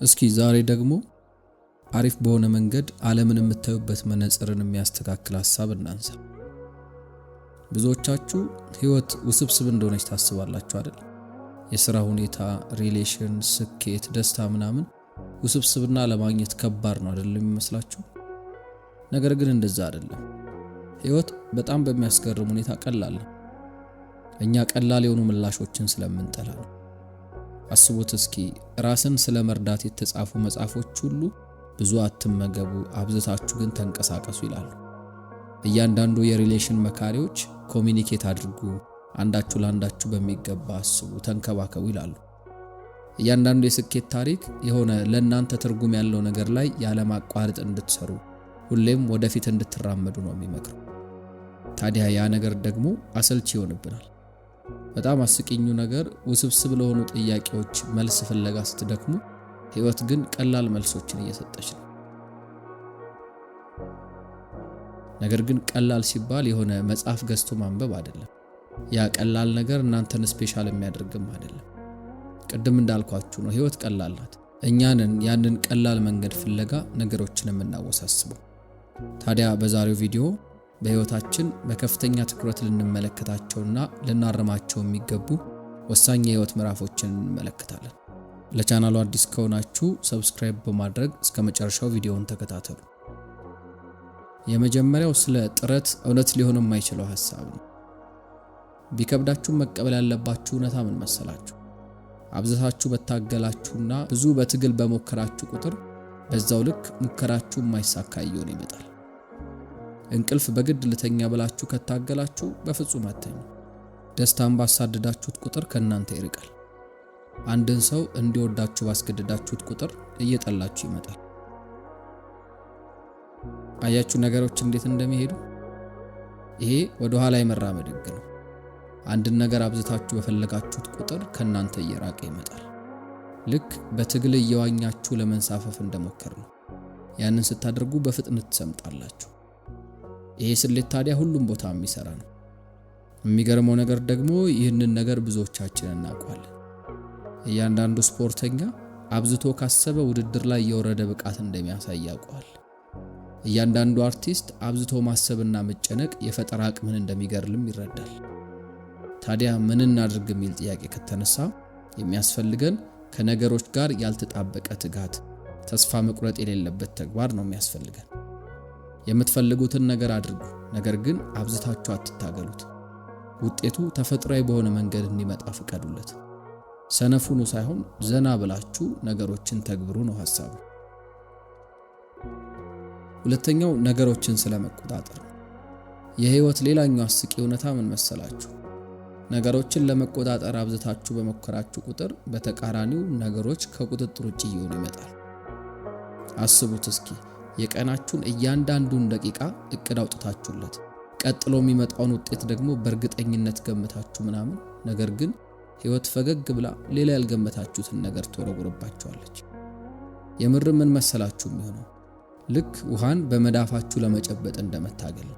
እስኪ ዛሬ ደግሞ አሪፍ በሆነ መንገድ ዓለምን የምታዩበት መነጽርን የሚያስተካክል ሀሳብ እናንሳ። ብዙዎቻችሁ ህይወት ውስብስብ እንደሆነች ታስባላችሁ አይደል? የስራ ሁኔታ፣ relation፣ ስኬት፣ ደስታ ምናምን ውስብስብና ለማግኘት ከባድ ነው አይደል የሚመስላችሁ? ነገር ግን እንደዛ አይደለም። ህይወት በጣም በሚያስገርም ሁኔታ ቀላል ነው። እኛ ቀላል የሆኑ ምላሾችን ስለምንጠላ ነው። አስቡት እስኪ፣ ራስን ስለ መርዳት የተጻፉ መጽሐፎች ሁሉ ብዙ አትመገቡ፣ አብዝታችሁ ግን ተንቀሳቀሱ ይላሉ። እያንዳንዱ የ relation መካሪዎች communicate አድርጉ፣ አንዳችሁ ለአንዳችሁ በሚገባ አስቡ፣ ተንከባከቡ ይላሉ። እያንዳንዱ የስኬት ታሪክ የሆነ ለእናንተ ትርጉም ያለው ነገር ላይ ያለማቋረጥ እንድትሰሩ፣ ሁሌም ወደፊት እንድትራመዱ ነው የሚመክረው። ታዲያ ያ ነገር ደግሞ አሰልቺ ይሆንብናል። በጣም አስቂኙ ነገር ውስብስብ ለሆኑ ጥያቄዎች መልስ ፍለጋ ስትደክሙ፣ ህይወት ግን ቀላል መልሶችን እየሰጠች ነው። ነገር ግን ቀላል ሲባል የሆነ መጽሐፍ ገዝቶ ማንበብ አይደለም። ያ ቀላል ነገር እናንተን special የሚያደርግም አይደለም። ቅድም እንዳልኳችሁ ነው፣ ህይወት ቀላል ናት። እኛንን ያንን ቀላል መንገድ ፍለጋ ነገሮችን የምናወሳስበው። ታዲያ በዛሬው ቪዲዮ በህይወታችን በከፍተኛ ትኩረት ልንመለከታቸውና ልናርማቸው የሚገቡ ወሳኝ የህይወት ምዕራፎችን እንመለከታለን። ለቻናሉ አዲስ ከሆናችሁ subscribe በማድረግ እስከ መጨረሻው ቪዲዮውን ተከታተሉ። የመጀመሪያው ስለ ጥረት እውነት ሊሆን የማይችለው ሀሳብ ነው። ቢከብዳችሁ መቀበል ያለባችሁ እውነታ ምን መሰላችሁ? አብዝታችሁ በታገላችሁና ብዙ በትግል በሞከራችሁ ቁጥር በዛው ልክ ሙከራችሁ የማይሳካ እየሆነ ይመጣል። እንቅልፍ በግድ ልተኛ ብላችሁ ከታገላችሁ በፍጹም አተኙ። ደስታን ባሳደዳችሁት ቁጥር ከእናንተ ይርቃል። አንድን ሰው እንዲወዳችሁ ባስገደዳችሁት ቁጥር እየጠላችሁ ይመጣል። አያችሁ ነገሮች እንዴት እንደሚሄዱ? ይሄ ወደ ኋላ የመራመድ ህግ ነው። አንድን ነገር አብዝታችሁ በፈለጋችሁት ቁጥር ከእናንተ እየራቀ ይመጣል። ልክ በትግል እየዋኛችሁ ለመንሳፈፍ እንደሞከር ነው። ያንን ስታደርጉ በፍጥነት ትሰምጣላችሁ። ይሄ ስሌት ታዲያ ሁሉም ቦታ የሚሰራ ነው። የሚገርመው ነገር ደግሞ ይህንን ነገር ብዙዎቻችን እናውቀዋለን። እያንዳንዱ ስፖርተኛ አብዝቶ ካሰበ ውድድር ላይ የወረደ ብቃት እንደሚያሳይ ያውቀዋል። እያንዳንዱ አርቲስት አብዝቶ ማሰብና መጨነቅ የፈጠራ አቅምን እንደሚገድልም ይረዳል። ታዲያ ምን እናድርግ የሚል ጥያቄ ከተነሳ የሚያስፈልገን ከነገሮች ጋር ያልተጣበቀ ትጋት፣ ተስፋ መቁረጥ የሌለበት ተግባር ነው የሚያስፈልገን። የምትፈልጉትን ነገር አድርጉ፣ ነገር ግን አብዝታችሁ አትታገሉት። ውጤቱ ተፈጥሯዊ በሆነ መንገድ እንዲመጣ ፍቀዱለት። ሰነፉኑ ሳይሆን ዘና ብላችሁ ነገሮችን ተግብሩ ነው ሐሳቡ። ሁለተኛው ነገሮችን ስለመቆጣጠር ነው። የህይወት ሌላኛው አስቂ እውነታ ምን መሰላችሁ? ነገሮችን ለመቆጣጠር አብዝታችሁ በሞከራችሁ ቁጥር በተቃራኒው ነገሮች ከቁጥጥር ውጭ እየሆኑ ይመጣል። አስቡት እስኪ፣ የቀናችሁን እያንዳንዱን ደቂቃ እቅድ አውጥታችሁለት ቀጥሎ የሚመጣውን ውጤት ደግሞ በእርግጠኝነት ገምታችሁ ምናምን፣ ነገር ግን ህይወት ፈገግ ብላ ሌላ ያልገመታችሁትን ነገር ትወረውርባችኋለች። የምር ምን መሰላችሁ የሚሆነው? ልክ ውሃን በመዳፋችሁ ለመጨበጥ እንደመታገል፣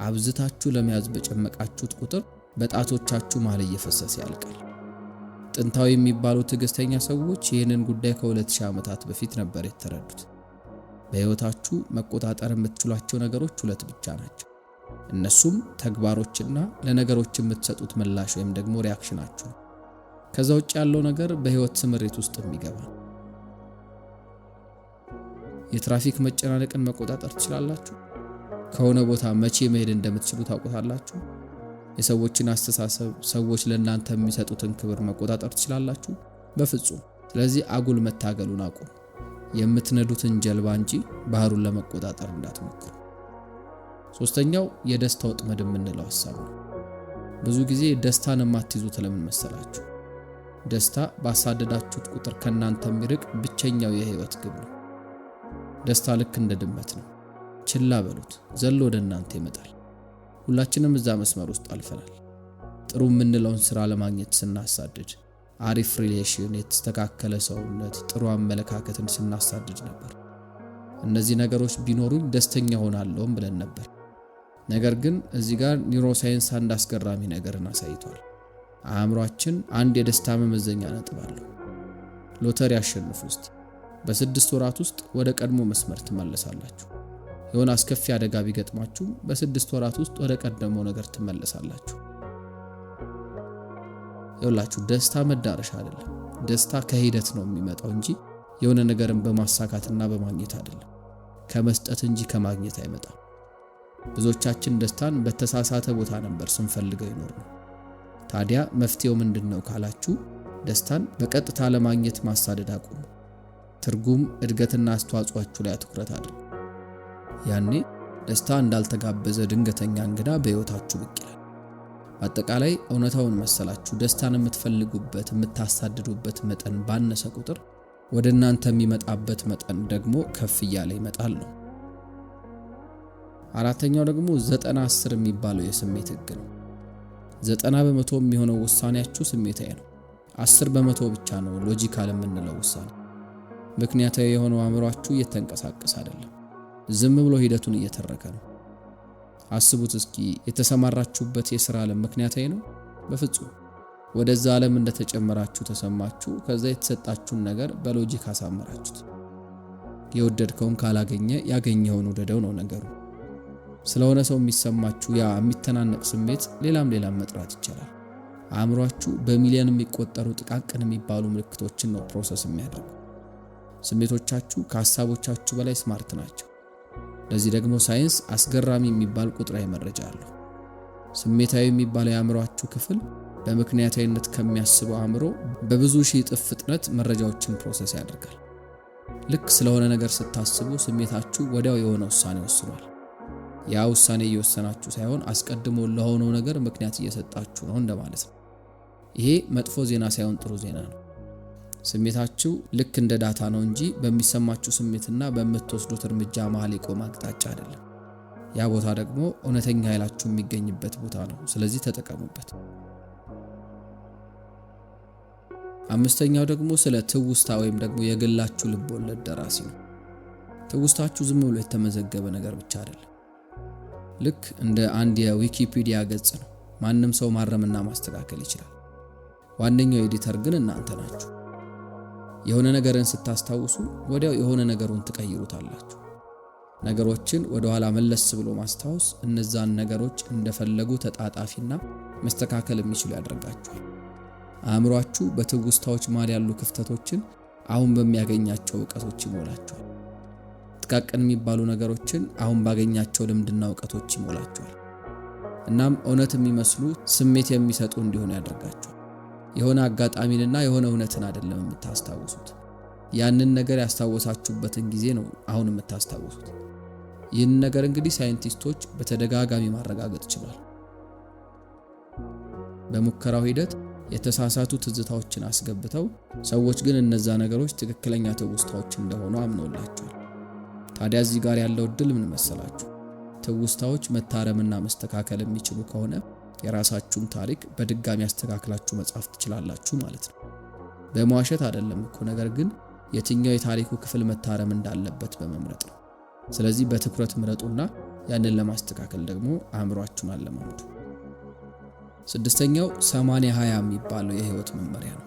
አብዝታችሁ ለመያዝ በጨመቃችሁት ቁጥር በጣቶቻችሁ መሃል እየፈሰሰ ያልቃል። ጥንታዊ የሚባሉ ትዕግስተኛ ሰዎች ይህንን ጉዳይ ከ2000 ዓመታት በፊት ነበር የተረዱት። በህይወታችሁ መቆጣጠር የምትችሏቸው ነገሮች ሁለት ብቻ ናቸው። እነሱም ተግባሮችና ለነገሮች የምትሰጡት ምላሽ ወይም ደግሞ reaction ኣችሁ ነው። ከዛ ውጭ ያለው ነገር በህይወት ስምሪት ውስጥ የሚገባ ነው። የትራፊክ መጨናነቅን መቆጣጠር ትችላላችሁ? ከሆነ ቦታ መቼ መሄድ እንደምትችሉ ታውቁታላችሁ? የሰዎችን አስተሳሰብ፣ ሰዎች ለእናንተ የሚሰጡትን ክብር መቆጣጠር ትችላላችሁ? በፍጹም። ስለዚህ አጉል መታገሉን አቁሙ። የምትነዱትን ጀልባ እንጂ ባህሩን ለመቆጣጠር እንዳትሞክሩ። ሶስተኛው የደስታ ወጥመድ የምንለው ሀሳብ ነው። ብዙ ጊዜ ደስታን የማትይዙት ለምን መሰላችሁ? ደስታ ባሳደዳችሁት ቁጥር ከእናንተ የሚርቅ ብቸኛው የህይወት ግብ ነው። ደስታ ልክ እንደ ድመት ነው። ችላ በሉት፣ ዘሎ ወደ እናንተ ይመጣል። ሁላችንም እዛ መስመር ውስጥ አልፈናል። ጥሩ የምንለውን ስራ ለማግኘት ስናሳድድ፣ አሪፍ relation፣ የተስተካከለ ሰውነት፣ ጥሩ አመለካከትን ስናሳድድ ነበር። እነዚህ ነገሮች ቢኖሩኝ ደስተኛ ሆናለሁም ብለን ነበር። ነገር ግን እዚህ ጋር neuroscience አንድ አስገራሚ ነገርን አሳይቷል። አእምሯችን አንድ የደስታ መመዘኛ ነጥብ አለው። ሎተሪ አሸንፉ እስቲ። በ6 ወራት ውስጥ ወደ ቀድሞ መስመር ትመለሳላችሁ። የሆነ አስከፊ አደጋ ቢገጥማችሁ በ6 ወራት ውስጥ ወደ ቀደመው ነገር ትመለሳላችሁ። ይኸውላችሁ ደስታ መዳረሻ አይደለም። ደስታ ከሂደት ነው የሚመጣው እንጂ የሆነ ነገርን በማሳካትና በማግኘት አይደለም። ከመስጠት እንጂ ከማግኘት አይመጣም። ብዙዎቻችን ደስታን በተሳሳተ ቦታ ነበር ስንፈልገው ይኖር ነው። ታዲያ መፍትሄው ምንድነው ካላችሁ ደስታን በቀጥታ ለማግኘት ማሳደድ አቁሙ። ትርጉም፣ እድገትና አስተዋጽኦአችሁ ላይ ትኩረት አድርጉ። ያኔ ደስታ እንዳልተጋበዘ ድንገተኛ እንግዳ በህይወታችሁ ብቅ ይላል። በአጠቃላይ እውነታውን መሰላችሁ ደስታን የምትፈልጉበት የምታሳድዱበት መጠን ባነሰ ቁጥር ወደ እናንተ የሚመጣበት መጠን ደግሞ ከፍ እያለ ይመጣል ነው። አራተኛው ደግሞ 90-10 የሚባለው የስሜት ህግ ነው። 90% የሚሆነው ውሳኔያችሁ ስሜታዊ ነው። 10% ብቻ ነው logical የምንለው ውሳኔ። ምክንያታዊ የሆነው አእምሯችሁ እየተንቀሳቀሰ አይደለም፣ ዝም ብሎ ሂደቱን እየተረከ ነው። አስቡት እስኪ የተሰማራችሁበት የሥራ ዓለም ምክንያታዊ ነው? በፍጹም። ወደዛ ዓለም እንደተጨመራችሁ ተሰማችሁ። ከዛ የተሰጣችሁን ነገር በ logic አሳመራችሁት። የወደድከውን ካላገኘ ያገኘኸውን ውደደው ነው ነገሩ። ስለሆነ ሰው የሚሰማችሁ ያ የሚተናነቅ ስሜት ሌላም ሌላም መጥራት ይቻላል። አእምሯችሁ በሚሊዮን የሚቆጠሩ ጥቃቅን የሚባሉ ምልክቶችን ነው process የሚያደርገው። ስሜቶቻችሁ ከሀሳቦቻችሁ በላይ smart ናቸው። ለዚህ ደግሞ ሳይንስ አስገራሚ የሚባል ቁጥራዊ መረጃ አለው። ስሜታዊ የሚባለው የአእምሯችሁ ክፍል በምክንያታዊነት ከሚያስበው አእምሮ በብዙ ሺህ እጥፍ ፍጥነት መረጃዎችን process ያደርጋል። ልክ ስለሆነ ነገር ስታስቡ ስሜታችሁ ወዲያው የሆነ ውሳኔ ወስኗል። ያ ውሳኔ እየወሰናችሁ ሳይሆን አስቀድሞ ለሆነው ነገር ምክንያት እየሰጣችሁ ነው እንደማለት ነው። ይሄ መጥፎ ዜና ሳይሆን ጥሩ ዜና ነው። ስሜታችሁ ልክ እንደ data ነው እንጂ በሚሰማችሁ ስሜትና በምትወስዱት እርምጃ መሃል የቆመ አቅጣጫ አይደለም። ያ ቦታ ደግሞ እውነተኛ ኃይላችሁ የሚገኝበት ቦታ ነው። ስለዚህ ተጠቀሙበት። አምስተኛው ደግሞ ስለ ትውስታ ወይም ደግሞ የግላችሁ ልብ ወለድ ደራሲ ነው። ትውስታችሁ ዝም ብሎ የተመዘገበ ነገር ብቻ አይደለም። ልክ እንደ አንድ የዊኪፒዲያ ገጽ ነው። ማንም ሰው ማረምና ማስተካከል ይችላል። ዋነኛው editor ግን እናንተ ናችሁ። የሆነ ነገርን ስታስታውሱ ወዲያው የሆነ ነገሩን ትቀይሩታላችሁ። ነገሮችን ወደ ኋላ መለስ ብሎ ማስታወስ እነዛን ነገሮች እንደፈለጉ ተጣጣፊና መስተካከል የሚችሉ ያደርጋችኋል። አእምሯችሁ በትውስታዎች መሃል ያሉ ክፍተቶችን አሁን በሚያገኛቸው እውቀቶች ይሞላቸዋል። ጥቃቅን የሚባሉ ነገሮችን አሁን ባገኛቸው ልምድና እውቀቶች ይሞላቸዋል። እናም እውነት የሚመስሉ ስሜት የሚሰጡ እንዲሆኑ ያደርጋቸዋል። የሆነ አጋጣሚንና የሆነ እውነትን አይደለም የምታስታውሱት። ያንን ነገር ያስታወሳችሁበትን ጊዜ ነው አሁን የምታስታውሱት። ይህን ነገር እንግዲህ ሳይንቲስቶች በተደጋጋሚ ማረጋገጥ ችለዋል። በሙከራው ሂደት የተሳሳቱ ትዝታዎችን አስገብተው ሰዎች ግን እነዛ ነገሮች ትክክለኛ ትውስታዎች እንደሆኑ አምነውላቸዋል። ታዲያ እዚህ ጋር ያለው እድል ምን መሰላችሁ? ትውስታዎች መታረምና መስተካከል የሚችሉ ከሆነ የራሳችሁን ታሪክ በድጋሚ አስተካክላችሁ መጻፍ ትችላላችሁ ማለት ነው። በመዋሸት አይደለም እኮ፣ ነገር ግን የትኛው የታሪኩ ክፍል መታረም እንዳለበት በመምረጥ ነው። ስለዚህ በትኩረት ምረጡና ያንን ለማስተካከል ደግሞ አእምሯችሁን አለማምዱ። ስድስተኛው 80-20 የሚባለው የህይወት መመሪያ ነው።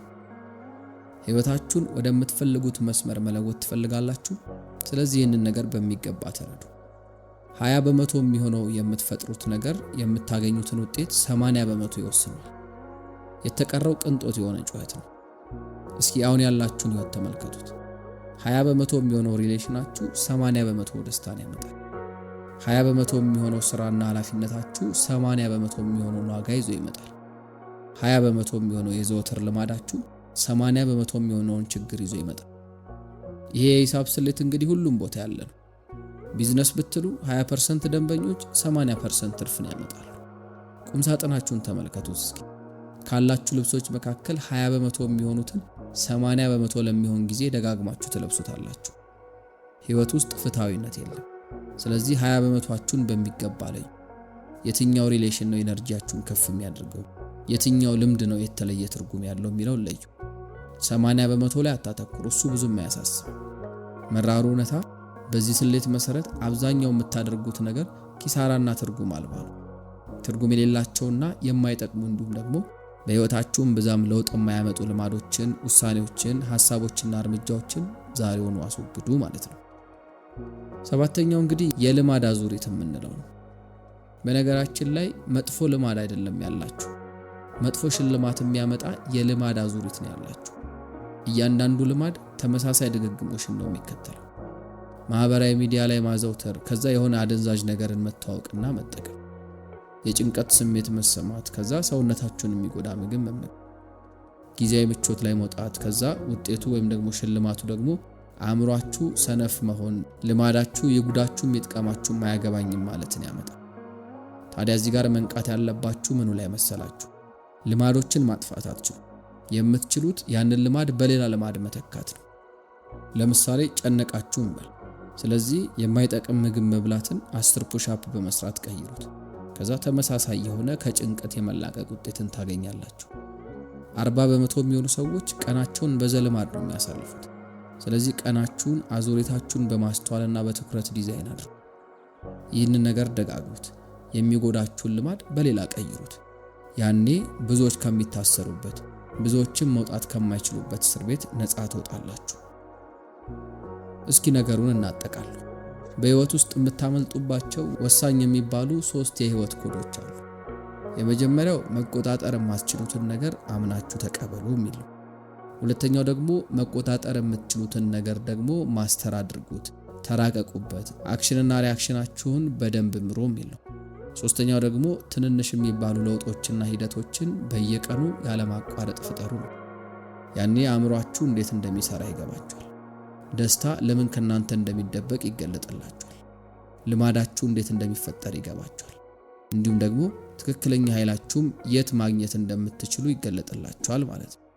ህይወታችሁን ወደምትፈልጉት መስመር መለወጥ ትፈልጋላችሁ? ስለዚህ ይህንን ነገር በሚገባ ተረዱ። 20% የሚሆነው የምትፈጥሩት ነገር የምታገኙትን ውጤት 80% ይወስነዋል። የተቀረው ቅንጦት የሆነ ጩኸት ነው። እስኪ አሁን ያላችሁን ህይወት ተመልከቱት። 20% የሚሆነው relation ኣችሁ 80% ደስታን ያመጣል። 20% የሚሆነው ስራና ኃላፊነታችሁ 80% የሚሆነውን ዋጋ ይዞ ይመጣል። 20% የሚሆነው የዘወትር ልማዳችሁ 80% የሚሆነውን ችግር ይዞ ይመጣል። ይሄ የሂሳብ ስሌት እንግዲህ ሁሉም ቦታ ያለ ነው። ቢዝነስ ብትሉ 20% ደንበኞች 80% ትርፍን ያመጣሉ። ቁም ሳጥናችሁን ተመልከቱት እስኪ። ካላችሁ ልብሶች መካከል 20% የሚሆኑትን 80% ለሚሆን ጊዜ ደጋግማችሁ ትለብሱታላችሁ። ህይወት ውስጥ ፍትሃዊነት የለም። ስለዚህ 20%ችሁን በሚገባ ለዩ። የትኛው relation ነው energy ያችሁን ከፍ የሚያደርገው? የትኛው ልምድ ነው የተለየ ትርጉም ያለው የሚለውን ለዩ። 80% ላይ አታተኩሩ፣ እሱ ብዙም አያሳስብም። መራሩ እውነታ በዚህ ስሌት መሰረት አብዛኛው የምታደርጉት ነገር ኪሳራና ትርጉም አልባ ነው። ትርጉም የሌላቸውና የማይጠቅሙ እንዲሁም ደግሞ በሕይወታችሁም ብዛም ለውጥ የማያመጡ ልማዶችን፣ ውሳኔዎችን፣ ሀሳቦችና እርምጃዎችን ዛሬውኑ አስወግዱ ማለት ነው። ሰባተኛው እንግዲህ የልማድ አዙሪት የምንለው ነው። በነገራችን ላይ መጥፎ ልማድ አይደለም ያላችሁ፣ መጥፎ ሽልማት የሚያመጣ የልማድ አዙሪት ነው ያላችሁ። እያንዳንዱ ልማድ ተመሳሳይ ድግግሞሽን ነው የሚከተለው። ማህበራዊ ሚዲያ ላይ ማዘውተር፣ ከዛ የሆነ አደንዛዥ ነገርን መተዋወቅና መጠቀም፣ የጭንቀት ስሜት መሰማት፣ ከዛ ሰውነታችሁን የሚጎዳ ምግብ መመገብ፣ ጊዜያዊ ምቾት ላይ መውጣት፣ ከዛ ውጤቱ ወይም ደግሞ ሽልማቱ ደግሞ አእምሯችሁ ሰነፍ መሆን፣ ልማዳችሁ ይጉዳችሁም ይጥቀማችሁም አያገባኝም ማለትን ያመጣል። ታዲያ እዚህ ጋር መንቃት ያለባችሁ ምኑ ላይ መሰላችሁ? ልማዶችን ማጥፋት አትችሉ። የምትችሉት ያንን ልማድ በሌላ ልማድ መተካት ነው። ለምሳሌ ጨነቃችሁ እንበል። ስለዚህ የማይጠቅም ምግብ መብላትን 10 push up በመስራት ቀይሩት። ከዛ ተመሳሳይ የሆነ ከጭንቀት የመላቀቅ ውጤትን ታገኛላችሁ። 40% የሚሆኑ ሰዎች ቀናቸውን በዘልማድ ነው የሚያሳልፉት። ስለዚህ ቀናችሁን አዙሪታችሁን በማስተዋልና በትኩረት ዲዛይን አድርጉ። ይህንን ነገር ደጋግሙት። የሚጎዳችሁን ልማድ በሌላ ቀይሩት። ያኔ ብዙዎች ከሚታሰሩበት ብዙዎችም መውጣት ከማይችሉበት እስር ቤት ነፃ ትወጣላችሁ። እስኪ ነገሩን እናጠቃለሁ። በህይወት ውስጥ የምታመልጡባቸው ወሳኝ የሚባሉ 3 የህይወት ኮዶች አሉ። የመጀመሪያው መቆጣጠር የማትችሉትን ነገር አምናችሁ ተቀበሉ የሚል ነው። ሁለተኛው ደግሞ መቆጣጠር የምትችሉትን ነገር ደግሞ master አድርጉት፣ ተራቀቁበት፣ action ና reaction ኣችሁን በደንብ ምሩ የሚል ነው። ሶስተኛው ደግሞ ትንንሽ የሚባሉ ለውጦችና ሂደቶችን በየቀኑ ያለማቋረጥ ፍጠሩ ነው። ያኔ አእምሯችሁ እንዴት እንደሚሰራ ይገባችኋል። ደስታ ለምን ከናንተ እንደሚደበቅ ይገለጥላችኋል። ልማዳችሁ እንዴት እንደሚፈጠር ይገባችኋል። እንዲሁም ደግሞ ትክክለኛ ኃይላችሁም የት ማግኘት እንደምትችሉ ይገለጥላችኋል ማለት ነው።